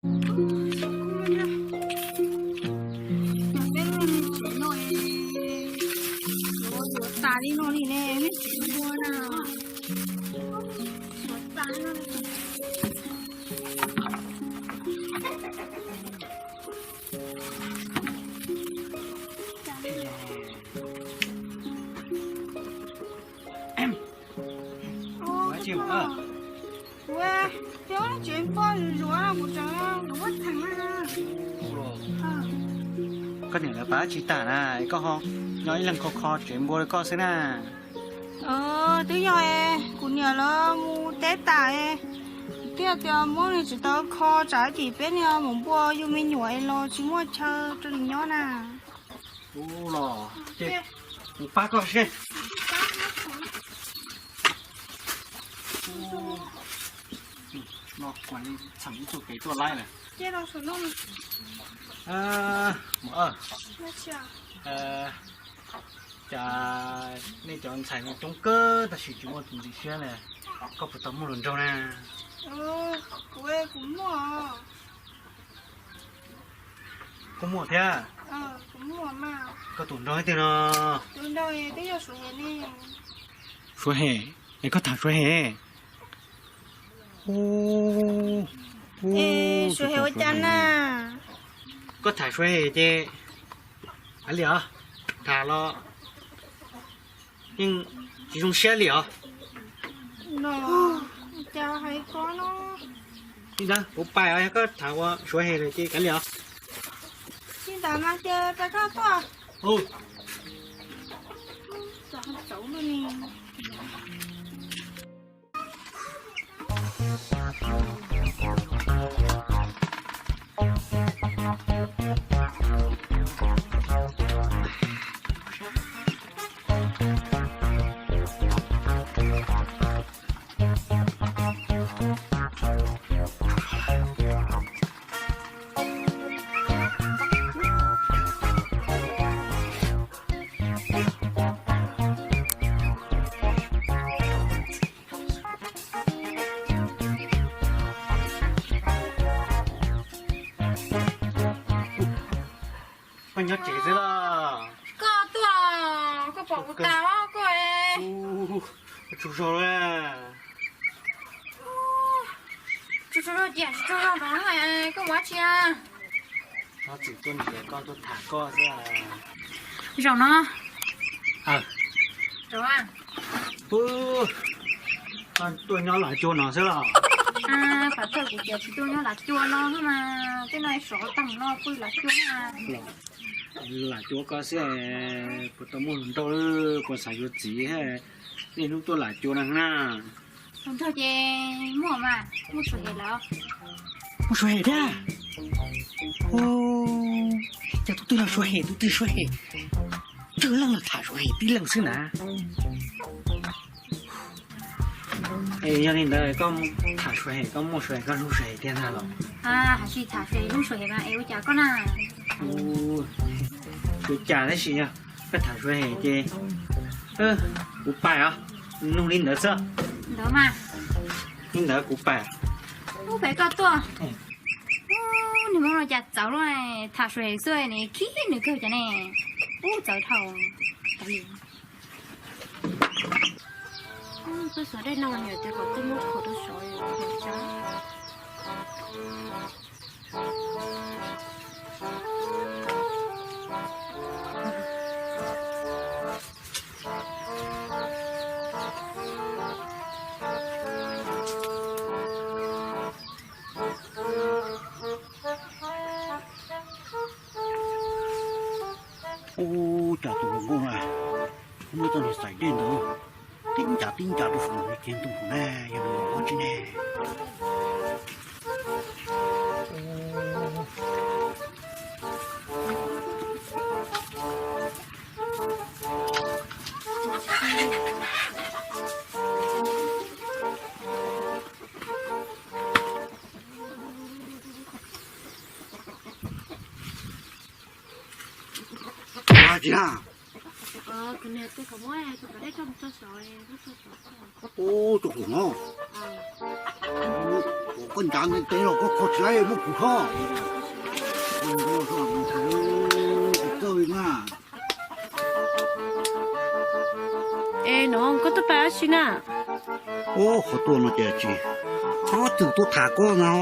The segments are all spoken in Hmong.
Peb tsev no yuav tas li no li ne, nej tsev npua na. Kuv cov tsev npua zuav zuav kuv tseem yuav muab theem na. Koj niam lawv pab tsis tas na, koj ho nyob ib leeg kho kho tsev npua li koj xwb na. Twb yog kuv niam lawv mus teb tas, thiaj tias muab nws tsis tau kho tsam ib chim peb niag maum npua yug me nyuam es los tsis muaj chaw rau nws nyob na. Ub los ces kuv pab koj seb. No kuv li txheem ib tug kev tuaj laib lawm. Cas nej cov ntxhais no coob kawg tab sis tsis muaj tus ntxim siab li, koj puas tau muaj hluas nraug na? Koj muaj thiab? Koj tus nraug leej twg no? Suav Hem, es koj tham Suav Hem? Suav Hem ua cas na? Koj tham Suav Hem ces hais li os, tham los yeej tsis zoo siab li os. Li ntawd kuv pais os, yog koj tham ua Suav Hem lawm ces kav liam os. Li ntawd mas ces pais koj tuaj. Koj nyob tsev xwb los? Koj tuaj, koj pom kuv tas os koj. Tsaug zog. Tsaug zog ces tsaug zog no, koj mus dab tsi? Txiv tuaj nrhiav koj tuaj tham koj xwb. Zaum no. Tuaj nyob Lav Cua no xwb los? Pab txawj kuv tias tsis tuaj nyob Lav Cua no mas tej no sov tag no pw Lav Cua. Lav Cua koj xwb, puas tau muaj hluas nraug, puas xav yuav txiv, niaj hnub tuaj Lav Cua no na. Hluas nraug ces muaj mas, muaj Suav Hem lawm. Muaj Suav Hem thiab? Cas tus twg los Suav Hem, tus twg Suav Hem? Twg leej los tham Suav Hem tib leeg xwb na. Es yog li ntawd koj tham Suav Hem, koj muaj Suav Hem, koj hlub Suav Hem tiag ntag los? Hais tsis tham Suav Hem hlub Suav Hem mas es ua cas koj na? Ua cas tab sis yog koj tham Suav Hem ces kuv pais os, nug li ntawd xwb. Ntawd mas. Li ntawd kuv pais. Ub, pem koj tuaj. Nws muab no cas txawv luaj, tham Suav Hem xwb nws khib nws kawg cas ne. Ub, txawv dhau. Koj xav dej no nyuam tias kom koj muab khuam rau saud. Ub, cas tus hluas nkauj na, muab txoj niag xaim dej ntawd tib ncav tib ncav rau saum no kiag ntuj na, yog nws los ua tsi ne. Ua cas? Ub, tus hluas no. Koj ncav ntev ntev los koj kho tsis laib muab kuv kho. Kuv txawj li na. Es no koj tuaj pab dab tsi na? Ub, qhov tuaj no ces tsis, txhob txwm tuaj tham koj no.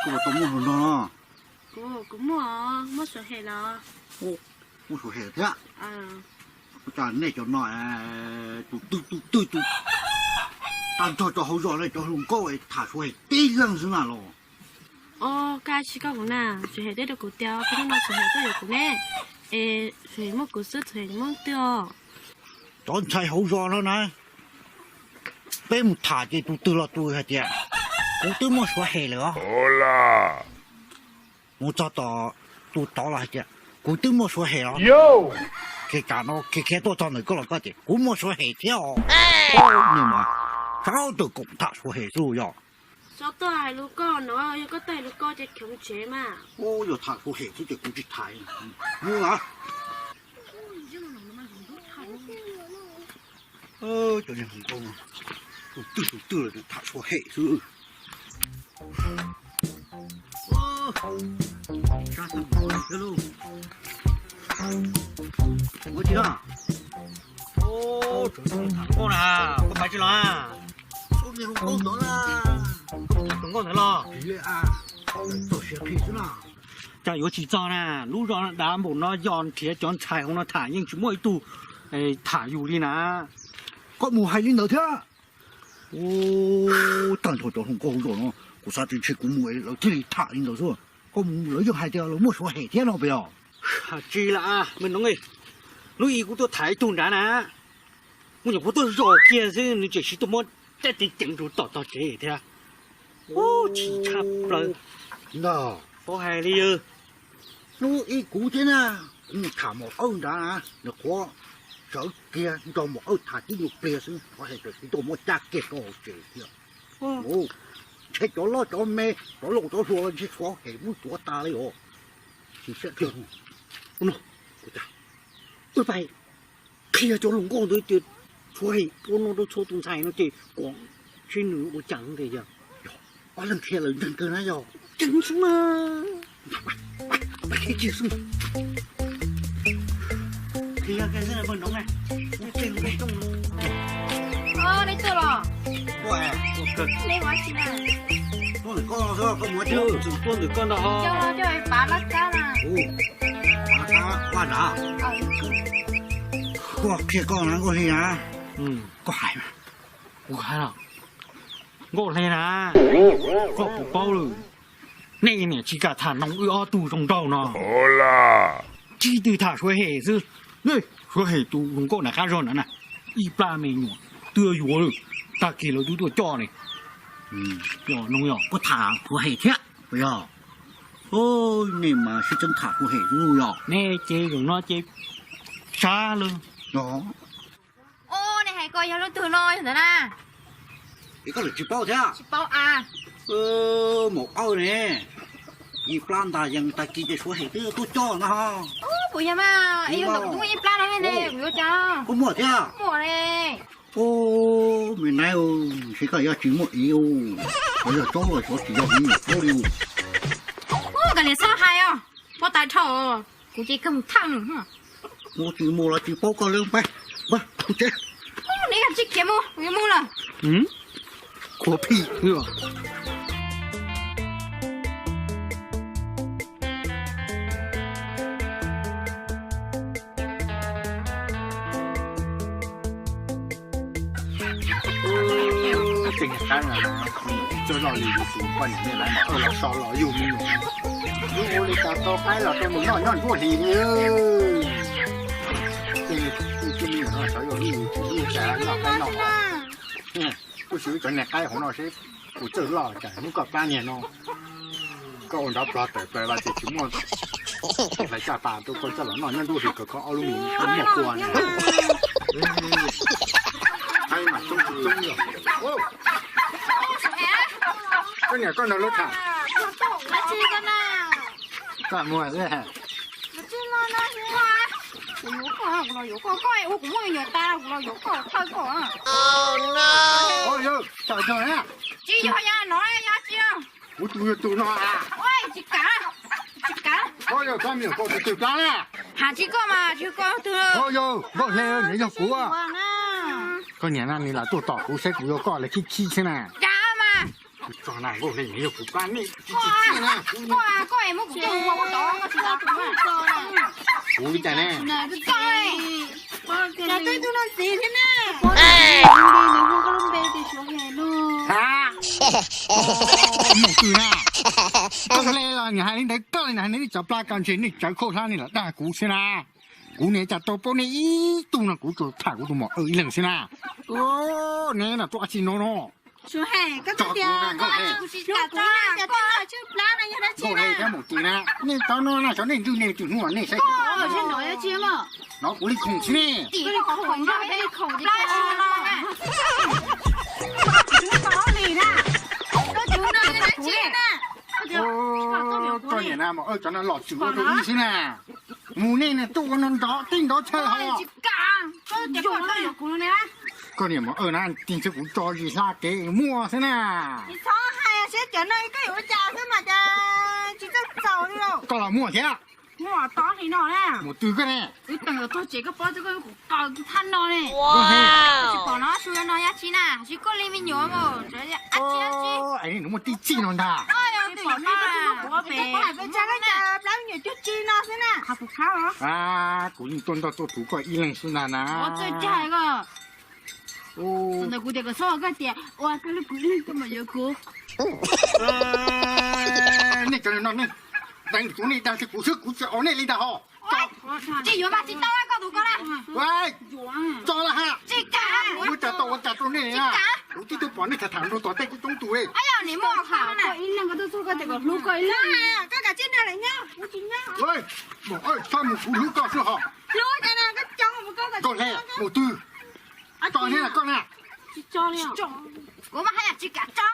Koj puas tau muaj hluas nraug no? Kuv, kuv muaj, muaj Suav Hem los? Muaj Suav Hem thiab. Ua cas nej cov no tus twg tus twg tus tag nrho cov hauv zos no cov hluas nkauj tham Suav Hem tib leeg xwb na los? Os, koj tsis koj kuv na, Suav Hem teb rau kuv tias koj hnub no Suav Hem tuaj yuav kuv ne, es Suav Hem muaj kuv xwb Suav Hem muaj twg os. Cov ntxhais hauv zos no na, peb mus tham ces tus twg los tus hais tias kuv twb muaj Suav Hem lawm os. Mus txog tom tus tod los hais tias kuv twb muaj Suav Hem los. Kiag tsam no kiag khiav tuaj txog ntawm koj los koj tias kuv muaj Suav Hem thiab os. Nws mas sawv daws koom tham Suav Hem xwb yog. Xyov tuaj hais lus koj no, yog koj tuaj hais lus koj ces khiav mus tsev mas. Ub, yog tham Suav Hem xwb ces kuv tsis tham. Mus a. Cov niag hluas nkauj no, tus twg tus twg los tham Suav Hem xwb. Sab tau mus thiab lauj. Ua tsis no. Ub, tseem tham koj na, koj pab tsis los? Ub, niag hluas nkauj ntawd na, tus nkauj ntawd los? Tsis li a, txog siav qhi xwb na. Cas yuav tsis txog na, lub zos dav npaum no yog nrhiav cov ntxhais hauv no tham yeej tsis muaj ib tug tham yus li na. Koj mus hais li ntawd thiab. Ub, tag nrho cov hluas nkauj hauv zos no, kuv xav tias ntshe kuv mus lawv thiaj li tham li ntawd xwb. Koj mus lawv yeej hais tias lawv muaj Suav Hem thiab no puas yog? Tsis lam me noov, lub ib kuv tuaj tham ib tug nrad na, kuv nyuam qhuav tuaj zos kiag xwb nws tseem siv tuaj muab caj ceev ceev rau tom tog tsev thiab. Ub, chim tshaj plaws. Ntag, tau hais li yawg. Lub ib kuv thiab na, kuv mus tham maum Awj nrad na, nws qhuav sawv kiag nrog maum Awj tham tib nyuag pliag xwb, Suav Hem tseem siv tuaj muab caj kiag rau hauv tsev thiab. Ntshe cov loj cov me, cov laus cov hluas ntshe Suav Hem muab tuav tas li os. Tsis siab tiag. Ua no, ua cas, ua pais qhia cov hluas nkauj ntawd tias Suav Hem ua no rau txhua tus ntxhais no ces kom seb nws ua cas ntag yog. Ob leeg qhia lawm ntseeg kawg na yog. Tseeg xwb mas. Qhia kiag xwb. Qhia kiag xwb na, pawg noov na. Neb tuaj los? Neb ua tsi na? Tuaj ntawm koj xwb, koj mus tsis? Tuaj ntawm koj ntag. Coj coj pav laj kab na. Pav laj kab vaj nrad. Koj qhia koj na, Nkauj Hli na. Koj hais mas. Kuv hais los? Nkauj Hli na, koj puas paub lawm, nej niam tsis kam tham noog wb ob tug zoo nraug no. Tsis twg tham Suav Hem xwb. Suav Hem tus hluas nkauj nram qab zog ntawd na, ib plab me nyuam twb yuav lawm, tag kis lawv twb tuaj coj ne. Yog noog yog koj tham Suav Hem thiab puas yog? Nej mas sib txeeb tham Suav Hem xwb yog? Nej ces zaum no ces sab lawm. Os, nej hais ko yog leej twg no yog ntawd na? Es koj lawm tsis paub thiab? Tsis paub a. Maum Awj ne, ib plab ntag yees tag kis ces Suav Hem twb tuaj coj no. Puas yog mas, es yog ntawm kuv twb muaj ib plab no ne, kuv yuav cas? Koj muaj thiab? Muaj ne. Ub, me nab, ntshe koj yog tsis muaj iv, yog tsaub los xyov tsis yog iv paub li. Ub, kav liam txhob hais os, muab tas dhau, kuv ces kawg mus thawj nws. Mus tsis mus los tsis paub koj li, pab, pab kuv tsev. Neb tsis khiav mus, kuv yuav mus lawm. Khuav phim. Tseem niag qaib no, txawj loj li yus tus poj niam ne, lawv mam ua los so los yug me nyuam. Yus ua li cas tau qaib los rau nws noj nyob nruab hlis li. Tej me nyuam no xyov yog lub yus tsis lub cas noj qaib noj. Kuj xyuas cov niag qaib hauv no seb puas txawj loj cas hnub koj plab niag no. Koj ua nrov plog tawm plaws los ces tsis muaj hlais caj pas rau koj coj los noj nyob nruab hlis kom koj ob lub mis muaj kua na. Qaib mas coob tsis coob yog. Koj niam koj nrog lawv tham. Koj mus kuv los yuav koj, kuv los yuav koj, koj ua kuv muaj me nyuam tas kuv los yuav koj thawj koj. Tsis yog yog no yog Kuv tus yog tus no. Tsis kav, tsis kav. Koj yog koj niam koj tus twg plab na? Has tsis koj mas tsis koj tus. Koj yog Nkauj Hle, nws yog kuv. Koj niam na, nws lam tuaj tom kuv saib kuv yuav koj lawv khib khib xwb na. Kav mas. Kuv tso na, Nkauj Hle, nws yog kuv plab nej. Koj, koj es muab kuv tua ua tod koj tsis tau kuv. Kuv li cas ne? Tsis tau. Cov tub tub no ntxiv thiab na. Ha? Mus twg na? Nkauj Hle los nws hais li ntawd koj li na, nej cov plab koj ntshe nej tsawv khaub hlab nej los dag kuv xwb na. Kuv niam cas tau paub nej ib tug no, kuv tsuas tham kuv tus mom Aw ib leeg xwb na. Neb no tuaj tsis no no. Nkauj Hle, Nkauj Hle, mus twg na? Nej tau no na, cov nej ntwg nej twg hnub nej saib. No kuv li khoom xwb ne. Koj niam na, mom Aw cov no los txwm ua rau wb xwb na. Mus nej na tuaj ua no nrov teb nrov chaw ho. Koj niam mom Aw na, tig ntshe kuv tso zis hla kev muaj xwb na. Koj los muaj thiab. Mus twg koj ne? Nkauj Hle, es nws muaj tib txij no ntag. Kuv yeej tuaj ntog tuaj tuv koj ib leeg xwb ntag na. Nej cov no, nej deev kuv nej dag kuv xwb, kuv tsis ua nej li ntag ho. Tsis yuav mas tsis tau koj tus ko na. Tso lawm ha. Kuv tsis tau ua cas rau nej li na. Kuv twb tuaj pom nej tham tham nrog tom tej kuv coob tus li. Nkauj Hle, mus kuv hlub koj xwb ho. Nkauj Hle, mus twg? Tso thiab koj na. Kuv mas haj yam tsis kam tso.